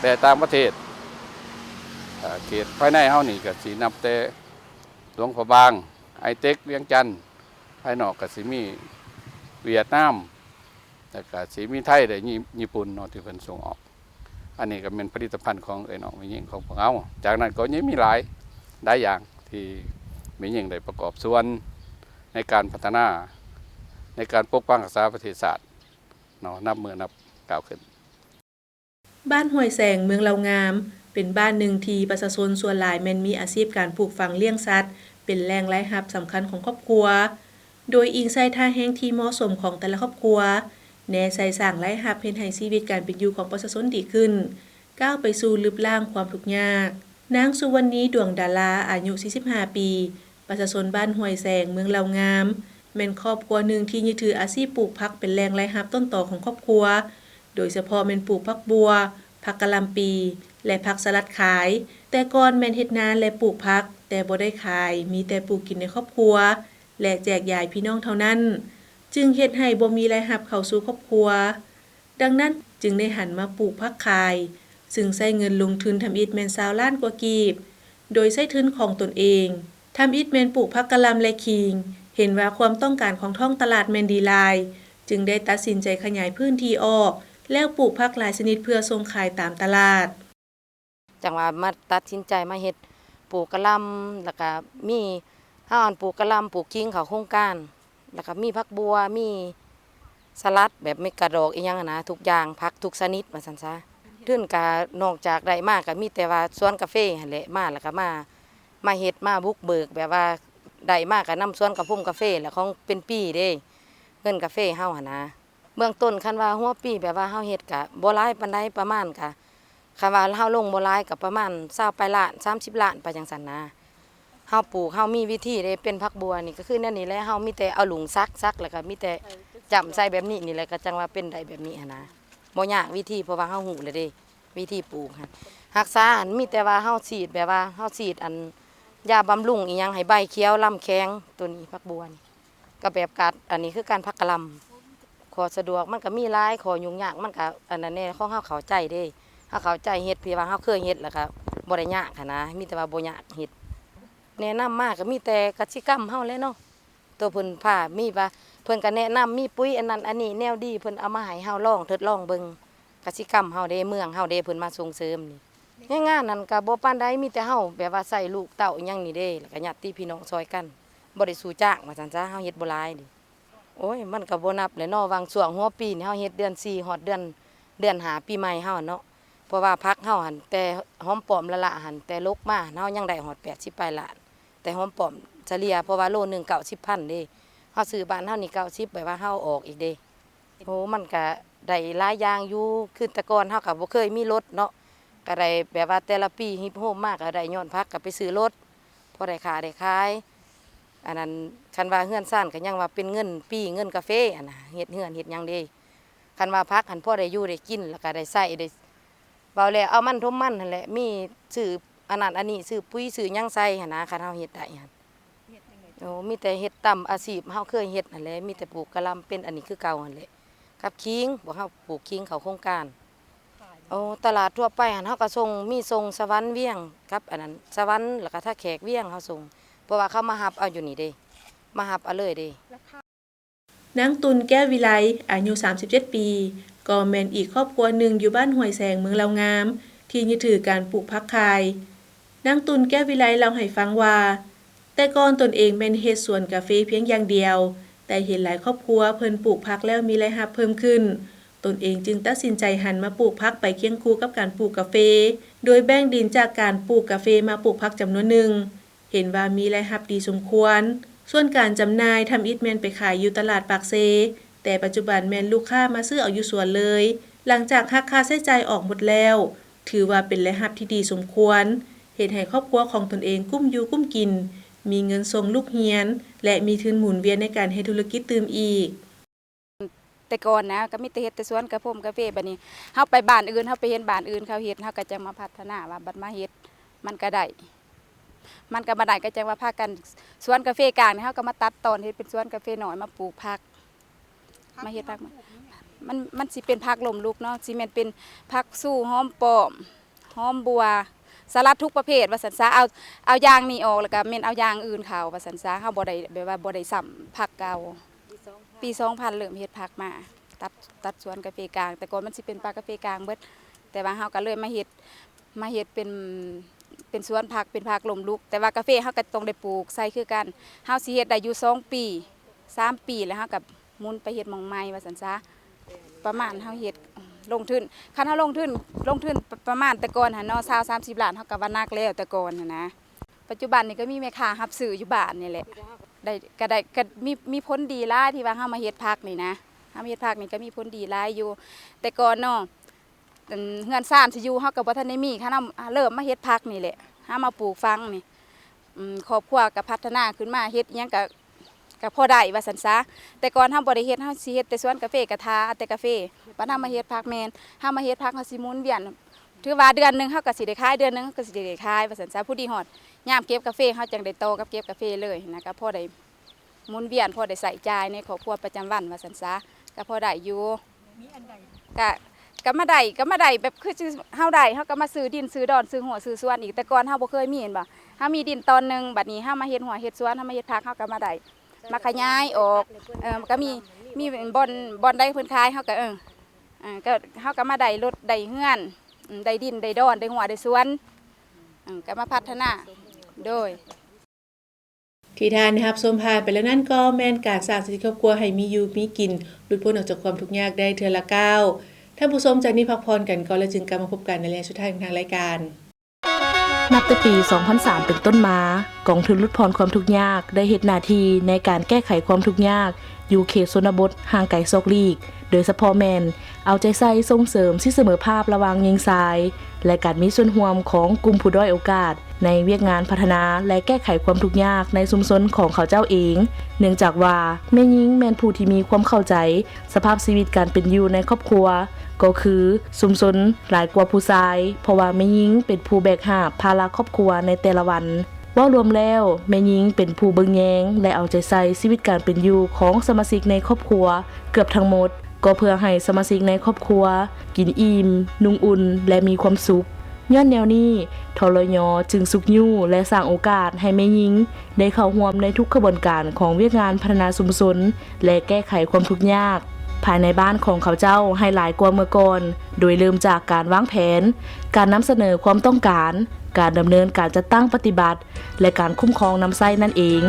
ແລະ ຕ່າງປະເທດ. ເອີ່ ເຂດພາຍໃນເຮົານີ້ກໍຊິນັບແຕ່ຫຼວງພະບາງ, ໄອເຕັກ, ວຽງຈັນ, ພາຍນອກກໍຊິມີຫວຽດນາມ ແລ້ວກະຊິມີໄທ ແລະ ຍີ່ ຍີ່ປຸ່ນເນາະ ທີ່ເພິ່ນສົ່ງອອກ. ອັນນີ້ກໍແມ່ນຜະລິດຕະພັນຂອງເອື້ອຍນ້ອງແມ່ຍິງຂອງພວກເຮົາ. ຈາກນັ້ນກໍຍັງມີຫຼາຍ ຫຼາຍຢ່າງທີ່ແມ່ຍິງໄດ້ປະກອບສ່ວນໃນການພັດທະນາ ໃນການປົກປັກຮັກສາປະເທດຊາດເນາະ ນັບມື້ນັບກ້າວຂຶ້ນ. ບ້ານຫ້ວຍແສງ ເມືອງເລົ່າງາມ ເປັນບ້ານໜຶ່ງທີ່ປະຊາຊົນສ່ວນຫຼາຍແມ່ນມີອາຊີບການປູກຝັງລ້ຽງສັດ ເປັນແຫຼ່ງລາຍຮັບສຳຄັນຂອງຄອບຄົວ. ໂດຍອີງໃສ່ທ່າແຮງທີ່ເໝາະສົມຂອງແຕ່ລະຄອບຄົວ ແນໃສ່ສ້າງລາຍຮັບເຮັດໃຫ້ຊີວິດການເປັນຢູ່ຂອງປະຊາຊົນດີຂຶ້ນ, ກ້າວໄປສູ່ລຶບລ້າງຄວາມທຸກຍາກ. ນາງ ສຸວັນນີ ດວງດາລາ ອາຍຸສີ່ສິບຫ້າປີ, ປະຊາຊົນບ້ານຫ້ວຍແສງ ເມືອງເລົ່າງາມ ແມ່ນຄອບຄົວໜຶ່ງທີ່ຍຶດຖືອາຊີບປູກຜັກເປັນແຫຼ່ງລາຍຮັບຕົ້ນຕໍຂອງຄອບຄົວ, ໂດຍສະເພາະແມ່ນປູກຜັກບົ່ວ, ຜັກກະຫຼ່ຳປີ ແລະ ຜັກສະຫຼັດຂາຍ. ແຕ່ກ່ອນແມ່ນເຮັດນາ ແລະ ປູກຜັກ, ແຕ່ບໍ່ໄດ້ຂາຍ, ມີແຕ່ປູກກິນໃນຄອບຄົວ ແລະ ແຈກຢາຍພີ່ນ້ອງເທົ່ານັ້ນ, ຈຶ່ງເຮັດໃຫ້ບໍ່ມີລາຍຮັບເຂົ້າສູ່ຄອບຄົວ. ດັ່ງນັ້ນຈຶ່ງໄດ້ຫັນມາປູກຜັກຂາຍ, ຊຶ່ງໃຊ້ເງິນລົງທຶນທຳອິດແມ່ນຊາວລ້ານກວ່າກີບ, ໂດຍໃຊ້ທຶນຂອງຕົນເອງ. ທຳອິດແມ່ນປູກຜັກກະຫຼ່ຳ ແລະ ຂີງ, ເຫັນວ່າຄວາມຕ້ອງການຂອງທ້ອງຕະຫຼາດແມ່ນດີຫຼາຍ, ຈຶ່ງໄດ້ຕັດສິນໃຈຂະຫຍາຍພື້ນທີ່ອອກ, ແລ້ວປູກຜັກຫຼາຍຊະນິດເພື່ອສົ່ງຂາຍຕາມຕະຫຼາດ. ຈັ່ງວ່າມາຕັດສິນໃຈມາເຮັດປູກກະຫຼ່ຳ ແລ້ວກະມີ ເຮົາອັນປູກກະຫຼ່ຳ ປູກຂີງເຂົ້າໂຄງການ ແລ້ວກະມີຜັກບົ່ວ ມີສະຫຼັດ ແບບມີກະດອກອີ່ຫຍັງຫັ້ນນະ ທຸກຢ່າງ ຜັກທຸກຊະນິດວ່າຊັ້ນຊະ. ທຶນກະນອກຈາກໄດ້ມາກະມີແຕ່ວ່າສວນກາເຟຫັ້ນແຫຼະ ມາແລ້ວກະມາ ມາເຮັດມາບຸກເບີກ ແບບວ່າໄດ້ມາກະນຳສວນກາຟົງກາເຟແຫຼະ ຂອງເປັນປີເດ້ ເງິນກາເຟເຮົາຫັ້ນນະ. ເບື້ອງຕົ້ນຄັນວ່າຫົວປີແບບວ່າເຮົາເຮັດກະບໍ່ຫຼາຍປານໃດ ປະມານກະ ຄັນວ່າເຮົາລົງບໍ່ຫຼາຍກະປະມານຊາວປາຍລ້ານ ສາມສິບລ້ານໄປຈັ່ງຊັ້ນນະ. ເຮົາປູກ ເຮົາມີວິທີເດ້ ເປັນຜັກບົ່ວນີ້ກະຄືແນວນີ້ແຫຼະ ເຮົາມີແຕ່ເອົາຫຼຸງສັກ ສັກແລ້ວກະມີແຕ່ຈ້ຳໃສ່ແບບນີ້ນີ້ແຫຼະ ກະຈັ່ງວ່າເປັນໄດ້ແບບນີ້ຫັ້ນນະ. ບໍ່ຍາກວິທີ ເພາະວ່າເຮົາຮູ້ແລ້ວເດ້ ວິທີປູກຫັ້ນ. ຮັກສາຫັ້ນມີແຕ່ວ່າເຮົາສີດ ແບບວ່າເຮົາສີດອັນຢາບຳລຸງອີ່ຫຍັງໃຫ້ໃບຂຽວລຳແຂງ ໂຕນີ້ຜັກບົ່ວນີ້ ກະແບບກາດ ອັນນີ້ຄືການຜັກກະຫຼ່ຳ ຂໍ້ສະດວກມັນກະມີຫຼາຍ ຂໍ້ຫຍຸ້ງຍາກມັນກະອັນນັ້ນແດ່ ຂອງເຮົາເຂົ້າໃຈເດ້ ເຮົາເຂົ້າໃຈເຮັດ ທີ່ວ່າເຮົາເຄີຍເຮັດ ແລ້ວກະບໍ່ໄດ້ຍາກຫັ້ນນະ ມີແຕ່ວ່າບໍ່ຍາກເຮັດ. ແນະນຳມາກະມີແຕ່ກະສິກຳເຮົາແຫຼະເນາະ ໂຕເພິ່ນພາ ມີວ່າເພິ່ນກະແນະນຳ ມີປຸ໋ຍອັນນັ້ນອັນນີ້ແນວດີ ເພິ່ນເອົາມາໃຫ້ເຮົາລອງທົດລອງເບິ່ງ ກະສິກຳເຮົາເດ້ ເມືອງເຮົາເດ້ ເພິ່ນມາສົ່ງເສີມນີ້. ແຮງງານຫັ້ນກະບໍ່ປານໃດ ມີແຕ່ເຮົາແບບວ່າໃຊ້ລູກເຕົ້າອີ່ຫຍັງນີ້ເດ້ ແລ້ວກະຍາດຕິພີ່ນ້ອງຊ່ອຍກັນ ບໍ່ໄດ້ສູ້ຈ້າງວ່າຊັ້ນຊະ ເຮົາເຮັດບໍ່ຫຼາຍເດ້. ໂອ້ຍ ມັນກະບໍ່ນັບແຫຼະເນາະ ຫວ່າງຊ່ວງຫົວປີນີ້ ເຮົາເຮັດເດືອນສີ່ຮອດເດືອນ ເດືອນຫ້າປີໃໝ່ເຮົາຫັ້ນເນາະ ເພາະວ່າຜັກເຮົາຫັ້ນ ແຕ່ຫອມປ້ອມລະລະຫັ້ນ ແຕ່ຫຼົກມາຫັ້ນ ເຮົາຍັງໄດ້ຮອດແປດສິບປາຍລ້ານ ແຕ່ຫອມປ້ອມສະເລ່ຍ ເພາະວ່າໂລໜຶ່ງເກົ້າສິບພັນເດ້ ເຮົາຊື້ບ້ານເຮົານີ້ເກົ້າສິບ ແບບວ່າເຮົາອອກອີກເດ້. ໂອ້ ມັນກະໄດ້ຫຼາຍຢ່າງຢູ່ ຄືແຕ່ກ່ອນເຮົາກະບໍ່ເຄີຍມີລົດເນາະ ກະໄດ້ແບບວ່າແຕ່ລະປີຮິບໂຮມມາກະໄດ້ຍ້ອນຜັກ ກະໄປຊື້ລົດ ພໍໄດ້ຄ້າໄດ້ຂາຍ. ອັນນັ້ນ ຄັນວ່າເຮືອນຊານກະຍັງວ່າເປັນເງິນປີ ເງິນກາເຟຫັ້ນນະ ເຮັດເຮືອນເຮັດຫຍັງເດ້. ຄັນວ່າຜັກຫັ້ນພໍໄດ້ຢູ່ໄດ້ກິນ ແລ້ວກະໄດ້ໃຊ້ໄດ້ ເວົ້າແລ້ວເອົາມັນຖົມມັນຫັ້ນແຫຼະ ມີຊື້ອັນນັ້ນອັນນີ້ ຊື້ປຸ໋ຍຊື້ຫຍັງໃສ່ຫັ້ນນະ ຄັນເຮົາເຮັດໄດ້ຫັ້ນ. ໂອ້ ມີແຕ່ເຮັດຕາມອາຊີບເຮົາເຄີຍເຮັດຫັ້ນແຫຼະ ມີແຕ່ປູກກະຫຼ່ຳ ເປັນອັນນີ້ຄືເກົ່າຫັ້ນແຫຼະ ກັບຂີງ ພວກເຮົາປູກຂີງເຂົ້າໂຄງການ. ໂອ້ ຕະຫຼາດທົ່ວໄປຫັ້ນ ເຮົາກະສົ່ງ ມີສົ່ງສະຫວັນ ວຽງ ກັບອັນນັ້ນ ສະຫວັນ ແລ້ວກະທ່າແຂກ ວຽງ ເຮົາສົ່ງ ເພາະວ່າເຂົາມາຮັບເອົາຢູ່ນີ້ເດ້ ມາຮັບເອົາເລີຍເດ້. ນາງ ຕຸນ ແກ້ວວິໄລ ອາຍຸສາມສິບເຈັດປີ ກໍແມ່ນອີກຄອບຄົວໜຶ່ງຢູ່ບ້ານຫ້ວຍແສງ ເມືອງເລົ່າງາມ ທີ່ຍຶດຖືການປູກຜັກຂາຍ. ນາງ ຕຸນ ແກ້ວວິໄລ ເລົ່າໃຫ້ຟັງວ່າ ແຕ່ກ່ອນຕົນເອງແມ່ນເຮັດສວນກາເຟພຽງຢ່າງດຽວ, ແຕ່ເຫັນຫຼາຍຄອບຄົວເພິ່ນປູກຜັກແລ້ວມີລາຍຮັບເພີ່ມຂຶ້ນ, ຕົນເອງຈຶ່ງຕັດສິນໃຈຫັນມາປູກຜັກໄປຄຽງຄູ່ກັບການປູກກາເຟ, ໂດຍແບ່ງດິນຈາກການປູກກາເຟມາປູກຜັກຈຳນວນໜຶ່ງ. ເຫັນວ່າມີລາຍຮັບດີສົມຄວນ, ສ່ວນການຈຳໜ່າຍທຳອິດແມ່ນໄປຂາຍຢູ່ຕະຫຼາດປາກເຊ, ແຕ່ປັດຈຸບັນແມ່ນລູກຄ້າມາຊື້ເອົາຢູ່ສວນເລີຍ. ຫຼັງຈາກຫັກຄ່າໃຊ້ຈ່າຍອອກໝົດແລ້ວ, ຖືວ່າເປັນລາຍຮັບທີ່ດີສົມຄວນ, ເຮັດໃຫ້ຄອບຄົວຂອງຕົນເອງກຸ້ມຢູ່ກຸ້ມກິນ, ມີເງິນສົ່ງລູກຮຽນ ແລະ ມີທຶນໝູນວຽນໃນການເຮັດທຸລະກິດຕື່ມອີກ. ແຕ່ກ່ອນນະກໍມີແຕ່ເຮັດແຕ່ສວນກາຟົງກາເຟ, ບັດນີ້ເຮົາໄປບ້ານອື່ນ ເຮົາໄປເຫັນບ້ານອື່ນເຂົາເຮັດ ເຮົາກໍຈັ່ງມາພັດທະນາວ່າບັດມາເຮັດມັນກໍໄດ້. ມັນກໍບໍ່ໄດ້ ກໍຈັ່ງວ່າພາກັນ ສວນກາເຟກາງນີ້ ເຮົາກໍມາຕັດຕອນເຮັດເປັນສວນກາເຟນ້ອຍ ມາປູກຜັກ ມາເຮັດຜັກ ມັນ ມັນຊິເປັນຜັກລົ້ມລຸກເນາະ ຊິແມ່ນເປັນຜັກຊູ ຫອມປ້ອມ ຫອມບົ່ວ ສະຫຼັດທຸກປະເພດວ່າຊັ້ນຊະ ເອົາ ເອົາຢ່າງນີ້ອອກ ແລ້ວກໍແມ່ນເອົາຢ່າງອື່ນເຂົ້າວ່າຊັ້ນຊະ ເຮົາບໍ່ໄດ້ແບບວ່າບໍ່ໄດ້ຊ້ຳຜັກເກົ່າ. ປີສອງພັນເລີ່ມເຮັດຜັກມາ ຕັດ ຕັດສວນກາເຟກາງ ແຕ່ກ່ອນມັນຊິເປັນປ່າກາເຟກາງເບິດ ແຕ່ວ່າເຮົາກໍເລີຍມາເຮັດ ມາເຮັດເປັນ ເປັນສວນຜັກ ເປັນຜັກລົ້ມລຸກ ແຕ່ວ່າກາເຟເຮົາກໍຕ້ອງໄດ້ປູກໃສ່ຄືກັນ ເຮົາຊິເຮັດໄດ້ຢູ່ສອງປີ ສາມປີ ແລ້ວເຮົາກໍໝູນໄປເຮັດໝ່ອງໃໝ່ວ່າຊັ້ນຊະ ປະມານເຮົາເຮັດ ລົງທຶນ ຄັນເຮົາລົງທຶນ ລົງທຶນປະ ປະມານແຕ່ກ່ອນຫັ້ນເນາະ ຊາວ ສາມສິບລ້ານ ເຮົາກໍວ່າໜັກແລ້ວແຕ່ກ່ອນຫັ້ນນະ. ປັດຈຸບັນນີ້ກໍມີແມ່ຄ້າຮັບຊື້ຢູ່ບ້ານນີ້ແຫຼະ ໄດ້ ກໍໄດ້ ກໍມີ ມີຜົນດີຫຼາຍທີ່ວ່າເຮົາມາເຮັດຜັກນີ້ນະ ເຮົາມາເຮັດຜັກນີ້ກໍມີຜົນດີຫຼາຍຢູ່ ແຕ່ກ່ອນເນາະ ອັນ ເຮືອນຊານທີ່ຢູ່ເຮົາກໍບໍ່ທັນໄດ້ມີ ຄັນເຮົາເລີ່ມມາເຮັດຜັກນີ້ແຫຼະ ເຮົາມາປູກຝັງນີ້ ອືມ ຄອບຄົວກໍພັດທະນາຂຶ້ນມາ ເຮັດອີ່ຫຍັງກໍ ກໍພໍໄດ້ວ່າຊັ້ນຊະ ແຕ່ກ່ອນເຮົາບໍ່ໄດ້ເຮັດ ເຮົາຊິເຮັດແຕ່ສວນກາເຟ ກໍຖ້າເອົາແຕ່ກາເຟ ບັດເຮົາມາເຮັດຜັກ ແມ່ນ ເຮົາມາເຮັດຜັກ ເຮົາຊິໝູນວຽນ ຖືວ່າເດືອນໜຶ່ງເຮົາກໍຊິໄດ້ຂາຍ ເດືອນໜຶ່ງເຮົາກໍຊິໄດ້ຂາຍວ່າຊັ້ນຊະ ພໍດີຮອດຍາມເກັບກາເຟ ເຮົາຈັ່ງໄດ້ຕໍ່ກັບເກັບກາເຟເລີຍນະ ກໍພໍໄດ້ໝູນວຽນ ພໍໄດ້ໃຊ້ຈ່າຍໃນຄອບຄົວປະຈຳວັນວ່າຊັ້ນຊະ ກໍພໍໄດ້ຢູ່. ມີອັນໃດ ກະ ກະມາໄດ້ ກະມາໄດ້ແບບຄືຊິເຮົາໄດ້ ເຮົາກະມາຊື້ດິນ ຊື້ດອນ ຊື້ຮົ້ວ ຊື້ສວນອີກ ແຕ່ກ່ອນເຮົາບໍ່ເຄີຍມີແມ່ນບໍ່ ເຮົາມີດິນຕອນໜຶ່ງ ບັດນີ້ເຮົາມາເຮັດຮົ້ວເຮັດສວນ ເຮົາມາເຮັດຜັກ ເຮົາກະມາໄດ້ ມາຂະຫຍາຍອອກ ເອີ ມັນກະມີ ມີບ່ອນ ບ່ອນໃດເພິ່ນຂາຍ ເຮົາກະ ເອີ ເອີ ກະ ເຮົາກະມາໄດ້ລົດ ໄດ້ເຮືອນ ອືມ ໄດ້ດິນ ໄດ້ດອນ ໄດ້ຮົ້ວ ໄດ້ສວນ ເອີ ກະມາພັດທະນາ ໂດຍ. ທີ່ທ່ານໄດ້ຮັບຊົມຜ່ານໄປແລ້ວນັ້ນ ກໍແມ່ນການສ້າງສາທິດຄອບຄົວໃຫ້ມີຢູ່ມີກິນ, ຫຼຸດພົ້ນອອກຈາກຄວາມທຸກຍາກໄດ້ເທື່ອລະກ້າວ. ທ່ານຜູ້ຊົມ, ຈາກນີ້ພັກຜ່ອນກັນກ່ອນ ແລ້ວຈຶ່ງກັບມາພົບກັນໃນໄລຍະສຸດທ້າຍຂອງທາງລາຍການ. ນັບແຕ່ປີສອງພັນສາມເປັນຕົ້ນມາ, ກອງທຶນຫຼຸດຜ່ອນຄວາມທຸກຍາກໄດ້ເຮັດໜ້າທີ່ໃນການແກ້ໄຂຄວາມທຸກຍາກ ຢູ່ເຂດຊົນນະບົດຫ່າງໄກສອກຫຼີກ, ໂດຍສະເພາະແມ່ນເອົາໃຈໃສ່ສົ່ງເສີມສິດເສະເໝີພາບລະຫວ່າງຍິງຊາຍ ແລະ ການມີສ່ວນຮ່ວມຂອງກຸ່ມຜູ້ດ້ອຍໂອກາດໃນວຽກງານພັດທະນາ ແລະ ແກ້ໄຂຄວາມທຸກຍາກໃນຊຸມຊົນຂອງເຂົາເຈົ້າເອງ, ເນື່ອງຈາກວ່າແມ່ຍິງແມ່ນຜູ້ທີ່ມີຄວາມເຂົ້າໃຈສະພາບຊີວິດການເປັນຢູ່ໃນຄອບຄົວ ກໍຄືຊຸມຊົນຫຼາຍກວ່າຜູ້ຊາຍ, ເພາະວ່າແມ່ຍິງເປັນຜູ້ແບກຫາບພາລະຄອບຄົວໃນແຕ່ລະວັນ. ເວົ້າລວມແລ້ວ, ແມ່ຍິງເປັນຜູ້ເບິ່ງແຍງ ແລະ ເອົາໃຈໃສ່ຊີວິດການເປັນຢູ່ຂອງສະມາຊິກໃນຄອບຄົວເກືອບທັງໝົດ, ກໍເພື່ອໃຫ້ສະມາຊິກໃນຄອບຄົວກິນອີ່ມ, ນຸ່ງອຸ່ນ ແລະ ມີຄວາມສຸກ. ຍ້ອນແນວນີ້, ທລຍ ຈຶ່ງຊຸກຍູ້ ແລະ ສ້າງໂອກາດໃຫ້ແມ່ຍິງໄດ້ເຂົ້າຮ່ວມໃນທຸກຂະບວນການຂອງວຽກງານພັດທະນາຊຸມຊົນ ແລະ ແກ້ໄຂຄວາມທຸກຍາກພາຍໃນບ້ານຂອງເຂົາເຈົ້າໃຫ້ຫຼາຍກວ່າເມື່ອກ່ອນ, ໂດຍເລີ່ມຈາກການວາງແຜນ, ການນຳສະເໜີຄວາມຕ້ອງການ, ການດຳເນີນການຈັດຕັ້ງປະຕິບັດ ແລະ ການຄຸ້ມຄອງນຳໃຊ້ນັ້ນເອງ.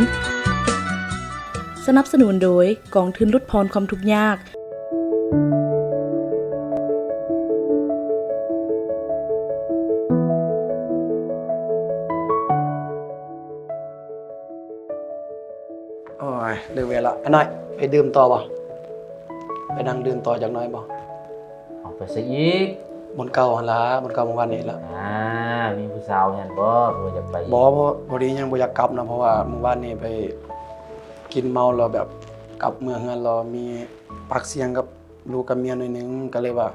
ສະໜັບສະໜູນໂດຍກອງທຶນຫຼຸດຜ່ອນຄວາມທຸກຍາກ. ໂອ້ຍ ເລີກວຽກລະ. ອ້າຍນ້ອຍ ໄປດື່ມຕໍ່ບໍ່? ໄປນັ່ງດື່ມຕໍ່ຈັກໜ້ອຍບໍ່? ເອົາ ໄປໃສອີກ? ບ່ອນເກົ່າຫັ້ນລະ, ບ່ອນເກົ່າມື້ວານນີ້ລະ. ອ່າ ມີຜູ້ສາວຫັ້ນບໍ່? ບໍ່ຢາກໄປອີກ? ບໍ່, ພໍ ພໍດີຍັງບໍ່ຢາກກັບນະ, ເພາະວ່າມື້ວານນີ້ໄປກິນເມົາແລ້ວແບບກັບເມືອເຮືອນແລ້ວມີປາກສຽງກັບລູກກັບເມຍໜ້ອຍໜຶ່ງ, ກໍເລີຍວ່າ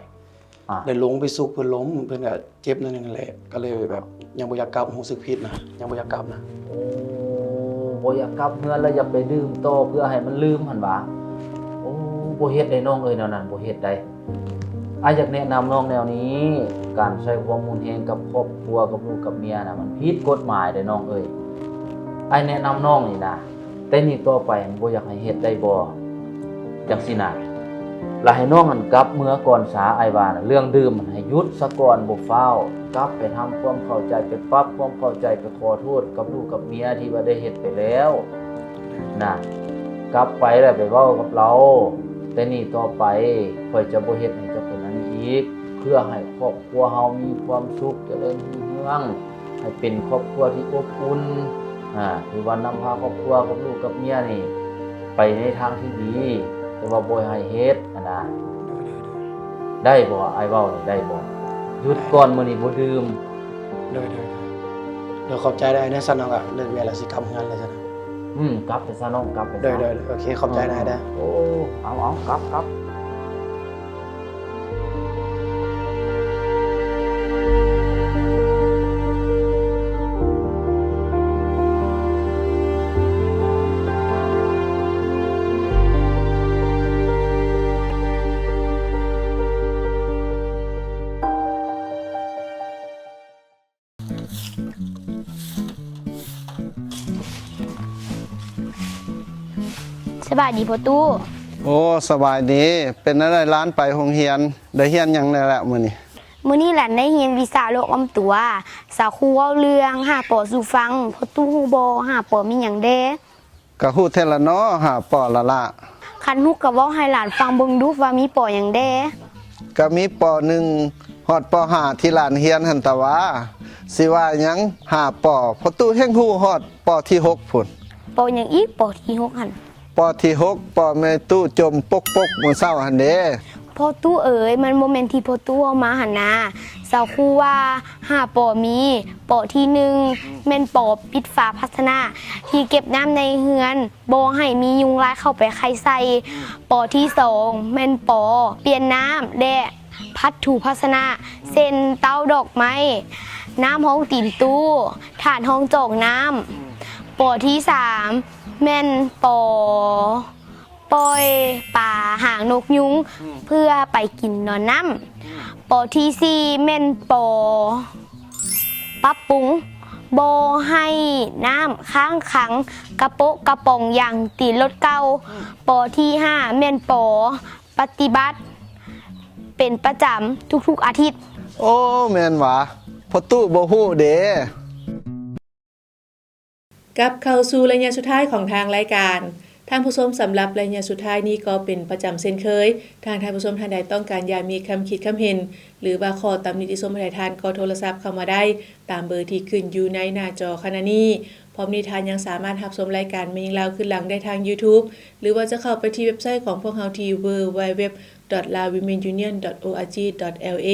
ອ່າ ໄດ້ລົງໄປຊຸກເພິ່ນລົ້ມ, ເພິ່ນກໍເຈັບໜ້ອຍໜຶ່ງແຫຼະ, ກໍເລີຍແບບຍັງບໍ່ຢາກກັບ, ຮູ້ສຶກຜິດນະ, ຍັງບໍ່ຢາກກັບນະ. ໂອ້ ບໍ່ຢາກກັບເຮືອນ ແລ້ວຢາກໄປດື່ມຕໍ່ເພື່ອໃຫ້ມັນລືມຫັ້ນຫວາ? ໂອ້ ບໍ່ເຮັດໄດ໋ນ້ອງເອີຍ, ແນວນັ້ນບໍ່ເຮັດໄດ໋. ອ້າຍຢາກແນະນຳນ້ອງແນວນີ້, ການໃຊ້ຄວາມຮຸນແຮງກັບຄອບຄົວ, ກັບລູກກັບເມຍນະ, ມັນຜິດກົດໝາຍເດ້ນ້ອງເອີຍ. ອ້າຍແນະນຳນ້ອງນີ້ນະ, ແຕ່ນີ້ຕໍ່ໄປບໍ່ຢາກໃຫ້ເຮັດໄດ້ບໍ່? ຈັ່ງຊີ້ນະ, ລະໃຫ້ນ້ອງຫັ້ນກັບເມືອກ່ອນສາ, ອ້າຍວ່ານະ, ເລື່ອງດື່ມຫັ້ນໃຫ້ຢຸດສາກ່ອນ, ບໍ່ຟ້າວ, ກັບໄປທຳຄວາມເຂົ້າໃຈ, ໄປປັບຄວາມເຂົ້າໃຈ, ໄປຂໍໂທດກັບລູກກັບເມຍທີ່ວ່າໄດ້ເຮັດໄປແລ້ວນະ, ກັບໄປແລ້ວໄປເວົ້າກັບລາວ, ແຕ່ນີ້ຕໍ່ໄປຂ້ອຍຈະບໍ່ເຮັດໃຫ້ເຈົ້າເປັນອັນນີ້ອີກ, ເພື່ອໃຫ້ຄອບຄົວເຮົາມີຄວາມສຸກ, ຈະເລີນຮຸ່ງເຮືອງ. ໃຫ້ເປັນຄອບຄົວທີ່ອົບອຸ່ນ, ອາ, ຖືວ່ານຳພາຄອບຄົວກັບລູກກັບເມຍນີ້ໄປໃນທາງທີ່ດີ, ແຕ່ວ່າບໍ່ໃຫ້ເຮັດຫັ້ນນະ. ໂດຍ, ໂດຍ, ໂດຍ. ໄດ້ບໍ່? ອ້າຍເວົ້ານີ້ໄດ້ບໍ່? ຢຸດກ່ອນ, ມື້ນີ້ບໍ່ດື່ມ. ໂດຍ, ໂດຍ, ໂດຍ. ໂດຍ, ຂອບໃຈໄດ້ເດີ. ຊັ້ນເຮົາກໍເລີກວຽກແລ້ວ, ຊິກັບເຮືອນແລ້ວຊັ້ນ. ອືມ, ກັບໄປຊະນ້ອງ, ກັບໄປຊະ. ໂດຍ, ໂດຍ, ໂດຍ. ໂອເຄ, ຂອບໃຈນາຍເດີ. ໂອ້, ເອົາ, ເອົາ, ກັບ, ກັບ. ສະບາຍດີພໍ່ຕູ້. ໂອ້ ສະບາຍດີ. ເປັນແນວໃດຫຼານໄປໂຮງຮຽນ? ໄດ້ຮຽນຫຍັງແດ່ລະມື້ນີ້? ມື້ນີ້ຫຼານໄດ້ຮຽນວິຊາໂລກອ້ອມຕົວ. ສາວຄູເວົ້າເລື່ອງຫ້າ ປໍ ສູ່ຟັງ. ພໍ່ຕູ້ຮູ້ບໍ່ ຫ້າ ປໍ ມີຫຍັງແດ່? ກະຮູ້ແທ້ລະເນາະ ຫ້າ ປໍ ລະລະ. ຄັນຮູ້ກະເວົ້າໃຫ້ຫຼານຟັງເບິ່ງດູວ່າມີ ປໍ ຫຍັງແດ່? ກະມີ ປໍ ໜຶ່ງ ຮອດ ປໍ ຫ້າ ທີ່ຫຼານຮຽນຫັ້ນຕະຫວາ. ຊິວ່າຫຍັງ ຫ້າ ປໍ ພໍ່ຕູ້ແຮ່ງຮູ້ຮອດ ປໍ ທີ ຫົກ ພຸ້ນ. ປໍ ຫຍັງອີກ ປໍ ທີ ຫົກ ຫັ້ນ? ປໍ ທີ ຫົກ ປໍ ແມ່ຕູ້ຈົ່ມປົກໆ ມື້ເຊົ້າຫັ້ນເດ້. ພໍ່ຕູ້ເອີຍ ມັນບໍ່ແມ່ນທີ່ພໍ່ຕູ້ເວົ້າມາຫັ້ນນາ. ສາວຄູວ່າ ຫ້າ ປໍ ມີ ປໍ ທີ ໜຶ່ງ ແມ່ນ ປໍ ປິດຝາພາຊະນະທີ່ເກັບນ້ຳໃນເຮືອນ ບໍ່ໃຫ້ມີຍຸງລາຍເຂົ້າໄປໄຂ່ໃສ່. ປໍ ທີ ສອງ ແມ່ນ ປໍ ປ່ຽນນ້ຳ ແລະ ພັດຖູພາຊະນະ ເຊັ່ນ ເຕົ້າດອກໄມ້, ນ້ຳຮອງຕີນຕູ້, ຖາດຮອງຈອກນ້ຳ. ປໍ ທີ ສາມ ແມ່ນ ປໍ ປ່ອຍປາຫາງນົກຍຸງ ເພື່ອໄປກິນນອນນ້ຳ. ປໍ ທີ ສີ່ ແມ່ນ ປໍ ປັບປຸງ ບໍ່ໃຫ້ນ້ຳຄ້າງຂັງກະໂປະກະປ໋ອງຢາງຕີນລົດເກົ່າ. ປໍ ທີ ຫ້າ ແມ່ນ ປໍ ປະຕິບັດເປັນປະຈຳທຸກໆອາທິດ. ໂອ້ ແມ່ນຫວາ ພໍ່ຕູ້ບໍ່ຮູ້ເດ້. ກັບເຂົ້າສູ່ໄລຍະສຸດທ້າຍຂອງທາງລາຍການ. ທ່ານຜູ້ຊົມ, ສຳລັບໄລຍະສຸດທ້າຍນີ້ກໍເປັນປະຈຳເຊັ່ນເຄີຍ. ຖ້າທ່ານຜູ້ຊົມທ່ານໃດຕ້ອງການຢາກມີຄຳຄິດຄຳເຫັນ ຫຼືວ່າຂໍ້ຕຳໜິຕິຊົມໃຫ້ທ່ານ ກໍໂທລະສັບເຂົ້າມາໄດ້ຕາມເບີທີ່ຂຶ້ນຢູ່ໃນໜ້າຈໍຂະນະນີ້. ພ້ອມນີ້ທ່ານຍັງສາມາດຮັບຊົມລາຍການແມ່ຍິງລາວຄືນຫຼັງໄດ້ທາງ YouTube ຫຼືວ່າຈະເຂົ້າໄປທີ່ເວັບໄຊຂອງພວກເຮົາທີ່ www.lawomeniunion.org.la.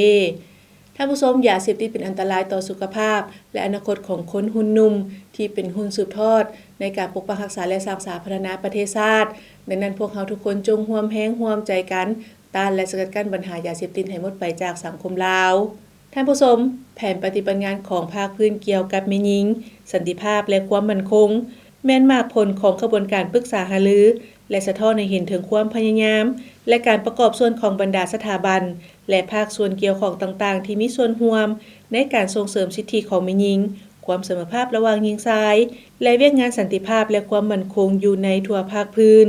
ທ່ານຜູ້ຊົມ, ຢາເສບຕິດເປັນອັນຕະລາຍຕໍ່ສຸຂະພາບ ແລະ ອະນາຄົດຂອງຄົນຮຸ່ນໜຸ່ມ ທີ່ເປັນຮຸ່ນສືບທອດໃນການປົກປັກຮັກສາ ແລະ ສ້າງສາພັດທະນາປະເທດຊາດ. ດັ່ງນັ້ນ, ພວກເຮົາທຸກຄົນຈົ່ງຮ່ວມແຮງຮ່ວມໃຈກັນ ຕ້ານ ແລະ ສະກັດກັ້ນບັນຫາຢາເສບຕິດໃຫ້ໝົດໄປຈາກສັງຄົມລາວ. ທ່ານຜູ້ຊົມ, ແຜນປະຕິບັດງານຂອງພາກພື້ນກ່ຽວກັບແມ່ຍິງ, ສັນຕິພາບ ແລະ ຄວາມໝັ້ນຄົງ ແມ່ນໝາກຜົນຂອງຂະບວນການປຶກສາຫາລື ແລະ ສະທ້ອນໃຫ້ເຫັນເຖິງຄວາມພະຍາຍາມ ແລະ ການປະກອບສ່ວນຂອງບັນດາສະຖາບັນ ແລະ ພາກສ່ວນກ່ຽວຂ້ອງຕ່າງໆ ທີ່ມີສ່ວນຮ່ວມໃນການສົ່ງເສີມສິດທິຂອງແມ່ຍິງ, ຄວາມສະເໝີພາບລະຫວ່າງຍິງຊາຍ ແລະ ວຽກງານສັນຕິພາບ ແລະ ຄວາມໝັ້ນຄົງຢູ່ໃນທົ່ວພາກພື້ນ.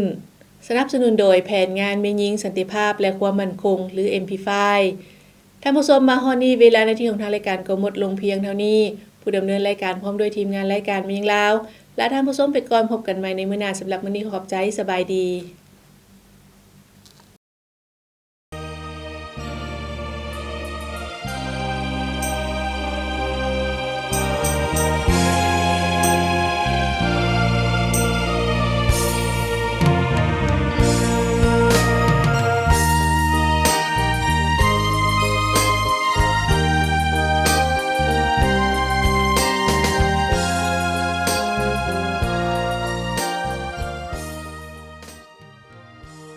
ສະໜັບສະໜູນໂດຍແຜນງານແມ່ຍິງ, ສັນຕິພາບ ແລະ ຄວາມໝັ້ນຄົງ ຫຼື ເອັມພີໄຟ. ທ່ານຜູ້ຊົມ, ມາຮອດນີ້ເວລາໜ້າທີ່ຂອງທາງລາຍການກໍໝົດລົງພຽງເທົ່ານີ້. ຜູ້ດຳເນີນລາຍການພ້ອມດ້ວຍທີມງານລາຍການແມ່ຍິງລາວ ລາທ່ານຜູ້ຊົມໄປກ່ອນ. ພົບກັນໃໝ່ໃນມື້ໜ້າ. ສຳລັບມື້ນີ້ຂໍຂອບໃຈ. ສະບາຍດີ.